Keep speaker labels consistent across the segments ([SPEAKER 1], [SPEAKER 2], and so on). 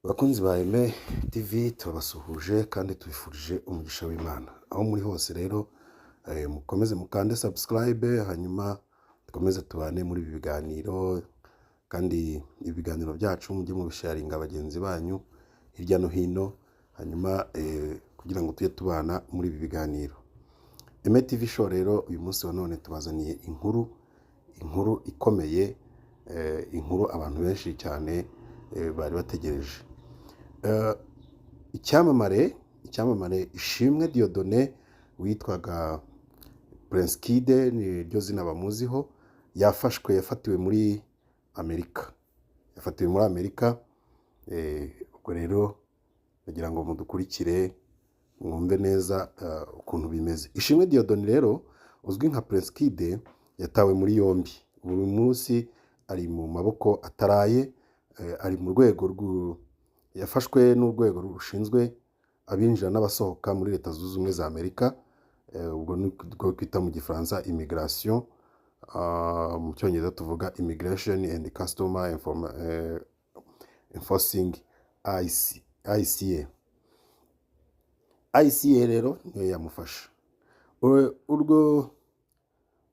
[SPEAKER 1] Bakunzi ba Aime TV, turabasuhuje kandi tubifurije umugisha w'Imana. Aho muri hose rero, mukomeze mukande subscribe, hanyuma dukomeze tubane muri ibi biganiro. Kandi ibiganiro byacu mujye mubisharinga bagenzi banyu hirya no hino, hanyuma kugira ngo tujye tubana muri ibi biganiro. Aime TV Show rero, uyu munsi wa none tubazaniye inkuru ikomeye, inkuru abantu benshi cyane bari bategereje. Icyamamare Ishimwe Dieudonné witwaga Prince Kid, ni ryo zina bamuziho, yafashwe, yafatiwe muri Amerika, yafatiwe muri Amerika. Ubwo rero ndagira ngo mudukurikire mwumve neza ukuntu bimeze. Ishimwe Dieudonné rero uzwi nka Prince Kid yatawe muri yombi, buri munsi ari mu maboko ataraye, ari mu rwego rw'u yafashwe n'urwego rushinzwe abinjira n'abasohoka muri Leta Zunze Ubumwe za Amerika, ubwo ni rwo twita mu Gifaransa immigration, mu Cyongereza tuvuga Immigration and Customer Enforcing IC, ICA. ICA rero niyo yamufasha. Urwo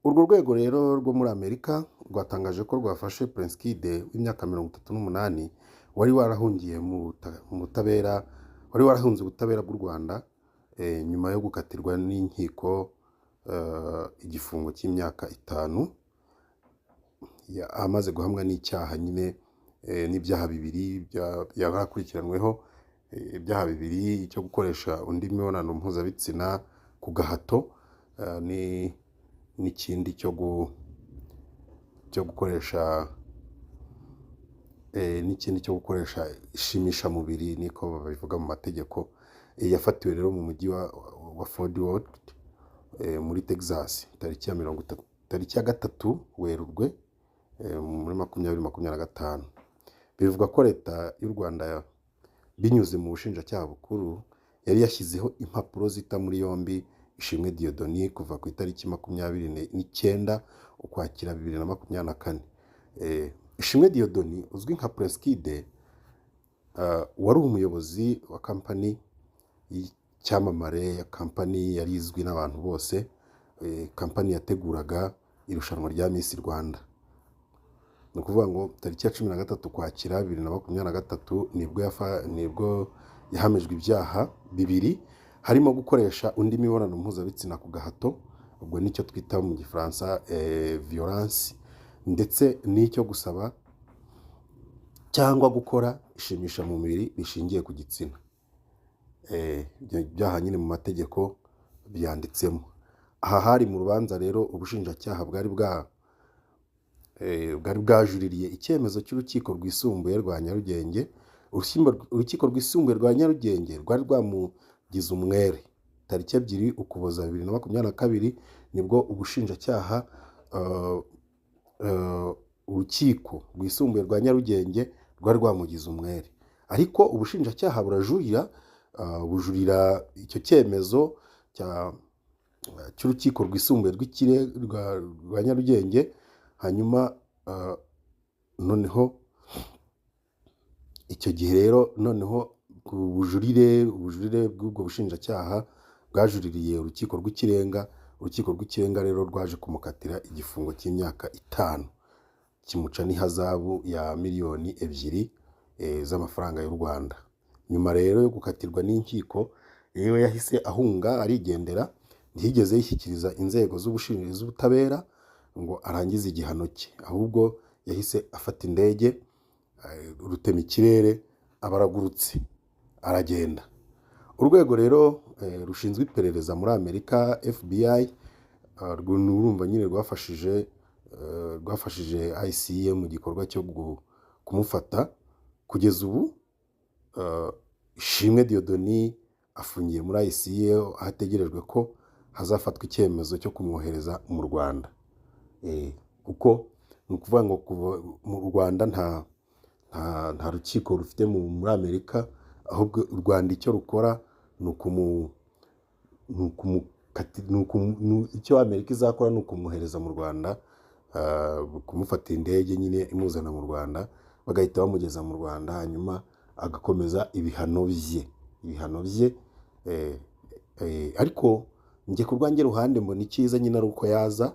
[SPEAKER 1] rwego rero rwo muri Amerika rwatangaje ko rwafashe Prince Kid w'imyaka 38 wari warahungiye mu butabera, wari warahunze ubutabera bw'u Rwanda, nyuma yo gukatirwa n'inkiko igifungo cy'imyaka 5, amaze guhamwa n'icyaha nyine, n'ibyaha bibiri yari akurikiranyweho, ibyaha bibiri: icyo gukoresha undi mibonano mpuzabitsina ku gahato, n'ikindi cyo gukoresha, n'ikindi cyo gukoresha ishimishamubiri, niko babivuga mu mategeko. Yafatiwe rero mu mujyi wa Fort Worth, muri Texas, tariki ya 30, tariki ya 3 Werurwe, muri 2025. Bivugwa ko Leta y'u Rwanda binyuze mu bushinjacyaha bukuru yari yashyizeho impapuro zita muri yombi Ishimwe Dieudonné kuva ku itariki 29 Ukwakira 2024. Ishimwe Dieudonné uzwi nka Prince Kid, wari umuyobozi wa kampani y'icyamamare, ya kampani yari izwi n'abantu bose, kampani yateguraga irushanwa rya Miss Rwanda. Ni ukuvuga ngo tariki ya 13 Ukwakira 2023 nibwo yahamijwe ibyaha bibiri, harimo gukoresha undi mibonano mpuzabitsina ku gahato, ubwo nicyo twita mu Gifaransa violence, ndetse n'icyo gusaba cyangwa gukora ishimishamubiri rishingiye ku gitsina. Ibyo byaha nyine mu mategeko byanditsemo. Aha hari mu rubanza rero ubushinjacyaha bwari bwajuririye icyemezo cy'Urukiko Rwisumbuye rwa Nyarugenge. Urukiko Rwisumbuye rwa Nyarugenge rwari rwamugize umwere tariki 2 Ukuboza 2022. Nibwo ubushinjacyaha, Urukiko Rwisumbuye rwa Nyarugenge rwari rwamugize umwere, ariko ubushinjacyaha burajurira, bujurira icyo cyemezo cy'Urukiko Rwisumbuye rwa Nyarugenge. Hanyuma noneho icyo gihe rero, noneho ku bujurire bw'ubwo bushinjacyaha bwajuririye Urukiko rw'Ikirenga. Urukiko rw'Ikirenga rero rwaje kumukatira igifungo cy'imyaka 5, kimuca n'ihazabu ya miliyoni 2 z'amafaranga y'u Rwanda. Nyuma rero yo gukatirwa n'inkiko, yewe yahise ahunga arigendera, ntiyigeze yishyikiriza inzego z'ubutabera ngo arangize igihano cye, ahubwo yahise afata indege, rutema ikirere, aba aragurutse aragenda. Urwego rero rushinzwe iperereza muri Amerika, FBI, urumva nyine rwafashije ICE mu gikorwa cyo kumufata. Kugeza ubu Ishimwe Dieudonné afungiye muri ICE, aho ategerejwe ko hazafatwa icyemezo cyo kumwohereza mu Rwanda. Kuko ni ukuvuga ngo kuva mu Rwanda nta rukiko rufite muri Amerika, ahubwo u Rwanda icyo rukora ni ukumu ni ukumukati- ni ukumu- ni- icyo Amerika izakora ni ukumwohereza mu Rwanda, kumufatira indege nyine imuzana mu Rwanda, bagahita bamugeza mu Rwanda, hanyuma agakomeza ibihano bye, ibihano bye. Ariko njye ku rwanjye ruhande mbona icyiza nyine ari uko yaza,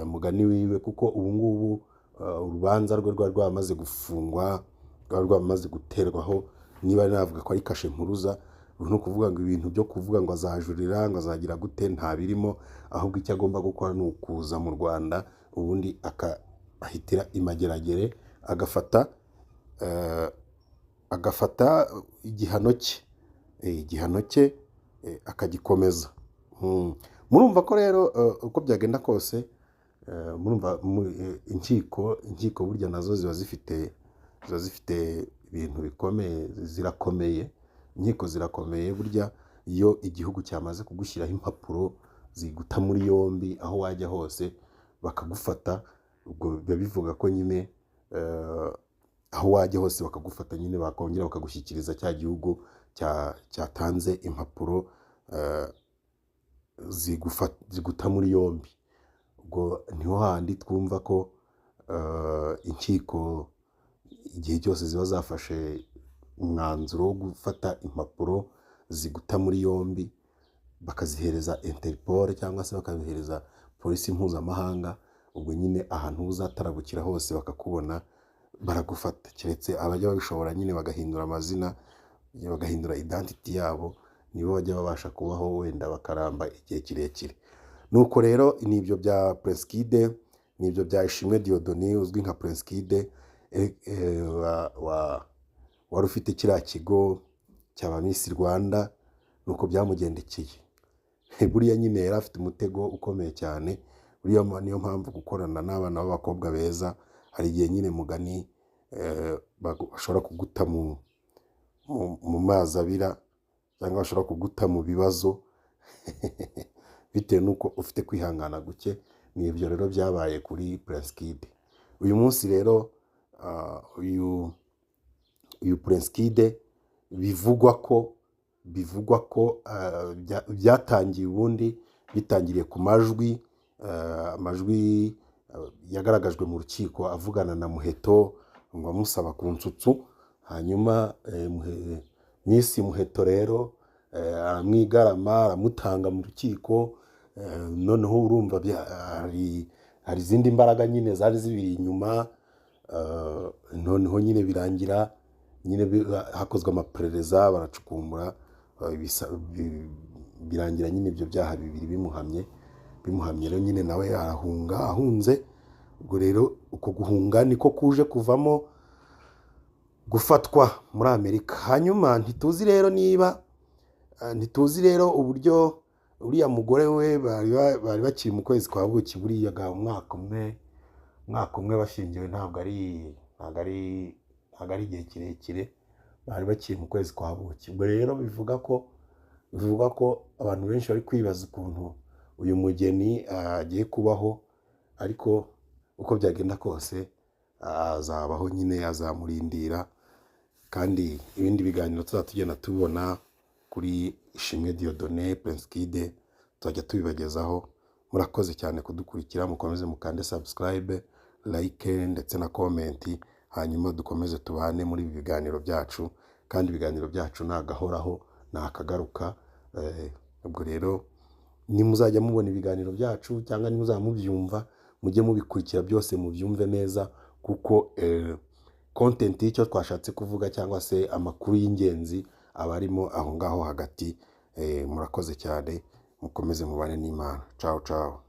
[SPEAKER 1] mugani wiwe, kuko ubu ngubu urubanza rwe rwari rwamaze gufungwa, rwari rwamaze guterwaho, niba navuga ko ari kashe mpuruza. Ubu ni ukuvuga ngo ibintu byo kuvuga ngo azajurira, ngo azagira gute, nta birimo. Ahubwo icyo agomba gukora ni ukuza mu Rwanda, ubundi akahitira imageragere, agafata igihano cye, igihano cye akagikomeza. Murumva ko rero uko byagenda kose, murumva inkiko burya nazo ziba zifite ibintu bikomeye, zirakomeye, inkiko zirakomeye. Burya iyo igihugu cyamaze kugushyiraho impapuro ziguta muri yombi, aho wajya hose bakagufata, ubwo biba bivuga ko nyine aho wajya hose bakagufata nyine, bakongera bakagushyikiriza cya gihugu cyatanze impapuro ziguta muri yombi. Ubwo niho handi twumva ko inkiko igihe cyose ziba zafashe umwanzuro wo gufata impapuro ziguta muri yombi, bakazihereza Interpol cyangwa se bakazihereza polisi mpuzamahanga, ubwo nyine ahantu uzatarabukira hose bakakubona baragufata, keretse abajya babishobora nyine bagahindura amazina, bagahindura identity yabo, nibo bajya babasha kubaho wenda bakaramba igihe kirekire. Nuko rero ni ibyo bya Prince Kid, ni ibyo bya Ishimwe Dieudonné uzwi nka Prince Kid, wari ufite kiriya kigo cya Miss Rwanda, nuko byamugendekeye. Buriya nyine yari afite umutego ukomeye cyane. Buriya niyo mpamvu gukorana n'abana b'abakobwa beza hari igihe nyine mugani bashobora kuguta mu mazi abira, cyangwa bashobora kuguta mu bibazo bitewe n'uko ufite kwihangana guke. Ni ibyo rero byabaye kuri Prince Kid. Uyu munsi rero uyu Prince Kid bivugwa ko byatangiye, ubundi bitangiriye ku majwi, amajwi yagaragajwe mu rukiko avugana na Muheto ngo amusaba ku nsutsu. Hanyuma Miss Muheto rero aramwigarama, aramutanga mu rukiko. Noneho urumva hari izindi mbaraga nyine zari zibiri inyuma. Noneho nyine birangira nyine hakozwe amaperereza, baracukumbura, birangira nyine ibyo byaha bibiri bimuhamye. Bimuhamye rero nyine nawe arahunga. Ahunze, ubwo rero uko guhunga niko kuje kuvamo gufatwa muri Amerika. Hanyuma ntituzi rero niba ntituzi rero uburyo uriya mugore we bari bakiri mu kwezi kwa buki. Buriya ga umwaka umwe bashyingiwe ntabwo ari igihe kirekire, bari bakiri mu kwezi kwa buki. Ubwo rero bivuga ko abantu benshi bari kwibaza ukuntu uyu mugeni agiye kubaho, ariko uko byagenda kose azabaho nyine, azamurindira. Kandi ibindi biganiro tuzaba tugenda tubona kuri Ishimwe Dieudonné Prince Kid tuzajya tubibagezaho. Murakoze cyane kudukurikira, mukomeze mukande subscribe, like ndetse na comment, hanyuma dukomeze tubane muri ibi biganiro byacu. Kandi ibiganiro byacu ni agahoraho, ni akagaruka. Ubwo rero nimuzajya mubona ibiganiro byacu cyangwa nimuzajya mubyumva, mujye mubikurikira byose mubyumve neza, kuko content y'icyo twashatse kuvuga cyangwa se amakuru y'ingenzi aba arimo aho ngaho hagati. Murakoze cyane, mukomeze mubane n'Imana. Ciao ciao.